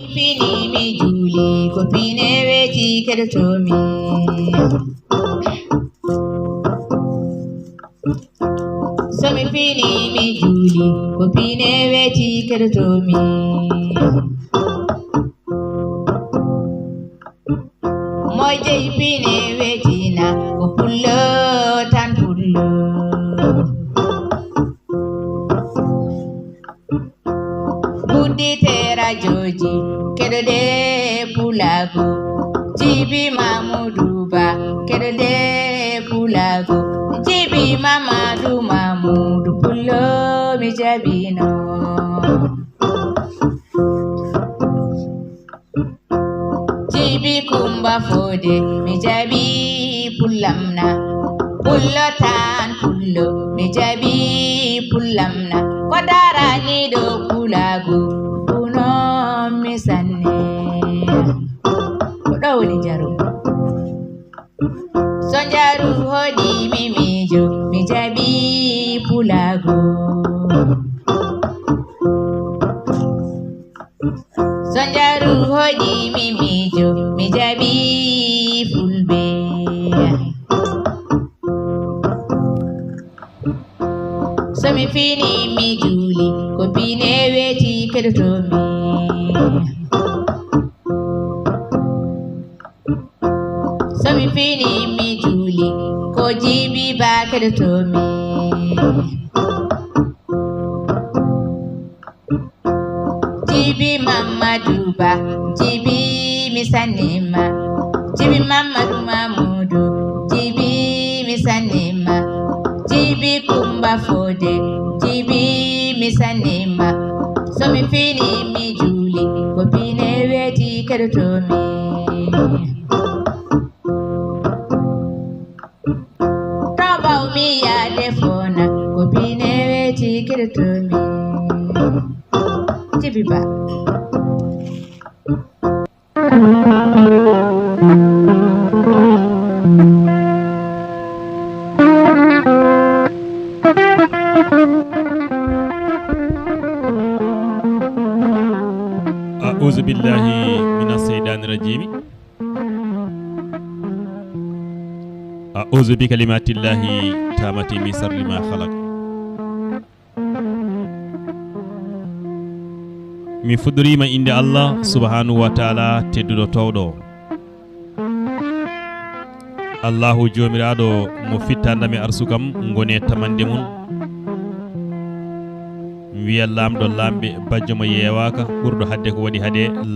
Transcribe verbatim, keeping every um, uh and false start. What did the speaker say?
Fini mi juuli, ko pine weeti keɗotomi. So mi fini mi juuli, ko pine weeti keɗotomi. Mo jeyi pine weetina, ko pullo tan pullo. Guddite rajooji, keɗoɗe pulaagu. Jibi Mamudu Ba, keɗoɗe pulaagu. Jibi Mamadu Mamudu pullo mi jabino. Jibi Kumba Fode, mi jabi pullamna. Pullo tan pullo, mi jabi pullamna. Ko darani ɗo pulaagu, puno mi sanne. Ko ɗo woni jaru. So jaru hoɗi mi miijo, mi jabi pulaagu. So jaru hoɗi mi miijo, mi jabi fulɓe. So mi fini mi juuli, ko pine weeti keɗotomi. So mi fini mi juuli, ko Jibi Ba keɗotomi. Jibi Mamadu Ba, Jibi mi sanima. Jibi Mamadu Mamudu, Jibi mi sanima. Jibi Kumba Fode, Jibi mi sanima. So mi fini mi juuli, ko pine weeti keɗotomi. To bawmi yaade fona, ko pine weeti keɗotomi. Jibi Ba. أعوذ بالله من الشيطان الرجيم. أعوذ بكلمات الله التامة من شر ما خلق. Mi fuɗɗoriima innde Allah subhanahu wa taala tedduɗo toowɗo. Allahu joomiraaɗo mo fittaandam e arsukam ngoni e tamande mum. Mi wiya laamɗo laamɓe, bajjo mo yeewaaka, ɓurɗo haɗde ko waɗi haɗe.